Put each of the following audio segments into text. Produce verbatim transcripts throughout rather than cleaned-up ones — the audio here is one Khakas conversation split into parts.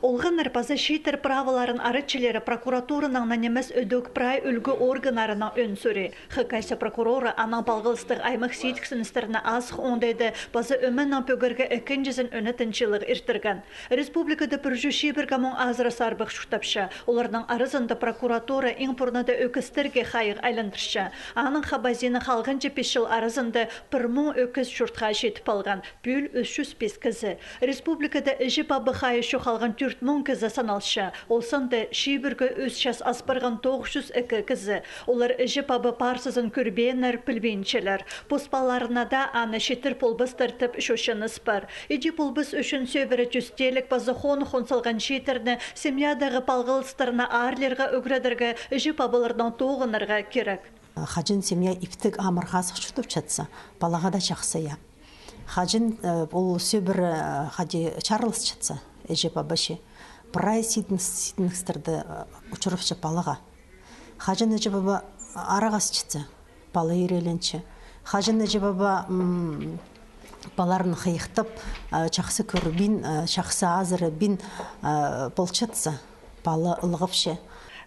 Олғаннар паза чииттер праволарын арачылары прокуратуранаң на нимес, ідӧк прай ӱлгӱ органнарынаң ӧӧн сӧрее. Хакасия прокуроры анаң палғалыстығ аймах сидіксіністерні азых оңдайда паза ӧменең пӧгерге ікінҷізін ӧнетін чылығ иртірген. Республикада пір чӱс чибірге муң азыра сарбах чуртапча. Оларның аразында прокуратура иң пурнада ӧкістерге хайығ айландырча. Аның хабазиині халғанҷы пис чыл аразында пір муң ӧкіс чуртха читіп алған. Пӱӱл ӱс чӱс пис кізі. Республикада іҷе-паба хайы чоғалған тӧрт муң кізі саналча. Ол санда чибірге ӱс час ас парған тоғыс чӱс ікі кізі. Олар іҷе-паба паарсызын кӧрбееннер, пілбинчелер. Пос палаларына даа аны читір полбастар тіп чочыныс пар. Іди полбас ӱчӱн сӧбіре тӧстелік паза хоных ун салған чииттерні семьядағы палғалыстарына аарлирға ӱгредерге, іҷе-пабаларнаң тоғынарға кирек. Хаҷан семья иптіг амыр-хазых чуртапчатса, палаға даа чахсы, я. Хаҷан, э, ол сӧбіре, э, хайди чарылысчатса, іҷе-паба чи, прай сидінс-, сидіністерді, э, учурапча палаға. Хаҷан іҷе-паба арағасчатса, пала ирееленче. Хаҷан іҷе-паба, м, палаларын хыйыхтап, э, чахсы кӧрбин, э, чахсы азырабин, э, полчатса, пала ылғапча.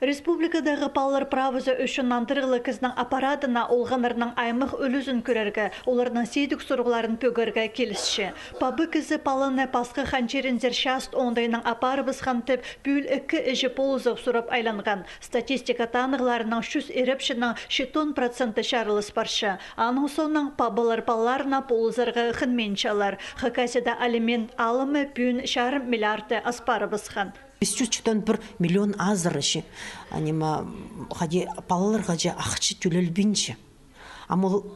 Республикадағы палалар правозы ӱчӱн нандырығлығ кізінің аппаратына олғаннарның аймах ӱлӱзін кӧрерге, оларның сидік сурығларын пӧгерге килісче. Паба кізі паланы пасха хан чирінзер част оңдайнаң апарыбысхан тіп, пӱӱл ікі іҷе полызығ сурап айланған. Статистика танығларынаң чӱс ирепчінің читон проценті чарылыс парча. Аның соонаң пабалар палаларына полызарға хынминчалар. Хакасияда алимент алымы пӱӱн чарым миллиардты ас парыбысхан. Пис чӱс читон пір миллион азыра чи. А ниме, хайди, палаларға чи ахча тӧлелбинче. Ам ол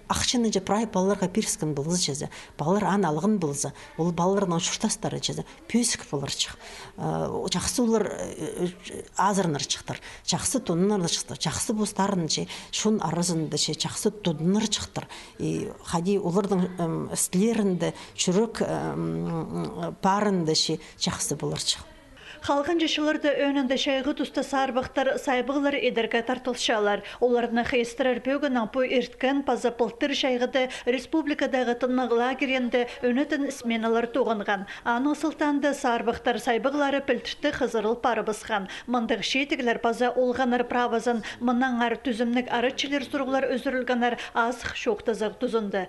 ахчаны чи прай палаларға пиріскен полза чізе, палалар аны алған полза, ол палаларның чуртастары чізе пӧзік поларҷых. Э, чахсы олар, э, азыранарҷыхтар, чахсы тоннанарҷыхтар, чахсы постарын чи, чон аразында чи, чахсы тудынарҷыхтар. И хайди оларның, м, істілерінде, чӱрек, м, парында чи чахсы поларҷых. Халғанҷы чылларда ӧӧнінде чайғы туста сарбахтар сайбағлар идерге тартылчалар. Оларны хыйыстырар пӧгіннең пу ирткен паза пылтыр чайғыда республикадағы тыннығ лагерьнде ӧнетін сменалар тоғынған. Аның сылтаанда сарбахтар сайбағлары пілдіртіг хызырыл парыбысхан. Мындағ чиитіглер паза олғаннар правозын мынаңар тӱзімніг арачылир сурығлар ӱзӱрілгеннер азых чоохтазығ тузында.